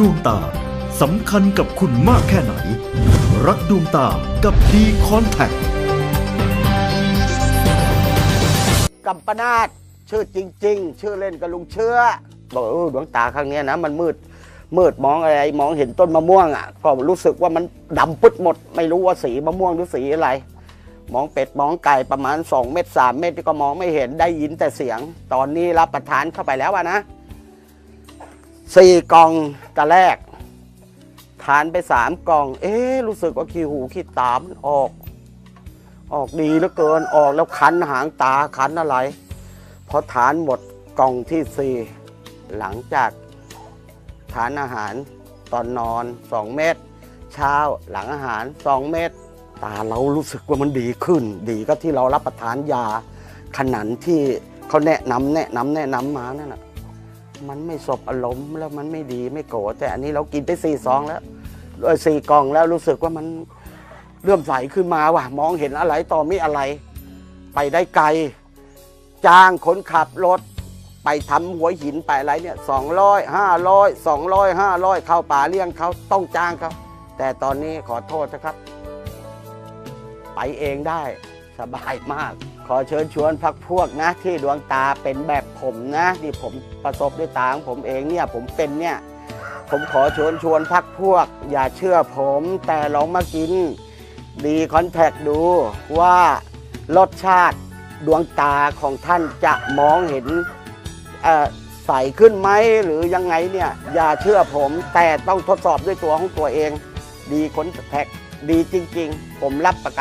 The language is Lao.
ດວງຕາສຳຄັນກັບຄຸນມາກແຄ່ໄຫນ? ລັກດວງຕາກັບດີຄອນແທັກ. ກຳປະນາດ ຊື່ຈິງໆ ຊື່ເລ່ນກໍລຸງເຊື້ອ. ບອກ ເອີ ດວງຕາຄັ້ງເນີ້ຍນະ ມັນມືດ ມືດ ມອງອະໄລ ມອງເຫັນຕົ້ນມະມ່ວງອະ ກໍຮູ້ສຶກວ່າມັນດຳປຶດໝົດ ໄມ່ຮູ້ວ່າສີມະມ່ວງຫຼືສີອະໄລ. ມອງເປັດມອງໄກ່ປະມານສອງເມັດ ສາມເມັດ ກໍມອງໄມ່ເຫັນ ໄດ້ຍິນແຕ່ສຽງ. ຕອນນີ້ຮັບປະທານເຂົ້າໄປແລ້ວອະນະ ສີ່ກ່ອງ ຕາແລກ ທານໄປສາມກ່ອງ ເອ ຮູ້ສຶກວ່າຂີ້ຫູຂີ້ຕາມັນອອກ ອອກດີເຫຼືອເກີນ ອອກແລ້ວຄັນຫາງຕາ ຄັນອະໄລ. ພໍທານໝົດກ່ອງທີສີ່ ຫຼັງຈາກທານອາຫານຕອນນອນສອງເມັດ ເຊົ້າຫຼັງອາຫານສອງເມັດ ຕາເຮົາຮູ້ສຶກວ່າມັນດີຂຶ້ນ ດີກວ່າທີ່ເຮົາຮັບປະທານຢາຂະໜັນທີ່ເຂົາແນະນຳ ແນະນຳ ແນະນຳມານັ້ນນະ. ມັນໄມ່ສົບອາລົມ ແລ້ວມັນໄມ່ດີໄມ່ໂກ ແຕ່ອັນນີ້ເຮົາກິນໄປສີ່ຊອງແລ້ວ ເອີ ສີ່ກ່ອງແລ້ວ ຮູ້ສຶກວ່າມັນເຫຼື້ອມໃສຂຶ້ນມາວ່າ ມອງເຫັນອະໄລຕໍ່ມີອະໄລ ໄປໄດ້ໄກ. ຈ້າງຄົນຂັບລົດໄປທຳຫົວຫີນໄປອະໄລເນີ້ຍ ສອງຮ້ອຍ ຫ້າຮ້ອຍ ສອງຮ້ອຍ ຫ້າຮ້ອຍ ເຂົ້າປ່າລ້ຽງເຂົາ ຕ້ອງຈ້າງເຂົາ. ແຕ່ຕອນນີ້ຂໍໂທດເຖາະຄັບ ໄປເອງໄດ້ ສະບາຍມາກ. ຂໍເຊີນຊວນພັກພວກນະ ທີ່ດວງຕາເປັນແບບຜົມນະ ທີ່ຜົມປະສົບດ້ວຍຕາຂອງຜົມເອງເນີ້ຍ ຜົມເປັນເນີ້ຍ ຜົມຂໍເຊີນຊວນພັກພວກ ຢ່າເຊື່ອຜົມ ແຕ່ລອງມາກິນດີຄອນແທັກດູວ່າ ລົດຊາດດວງຕາຂອງທ່ານຈະມອງເຫັນ ເອີ ໃສຂຶ້ນໄໝ ຫຼືຍັງໄງເນີ້ຍ ຢ່າເຊື່ອຜົມ ແຕ່ຕ້ອງທົດສອບດ້ວຍຕົວຂອງຕົວເອງ. ດີຄອນແທັກ ດີຈິງໆ ຜົມຮັບປະກັນ.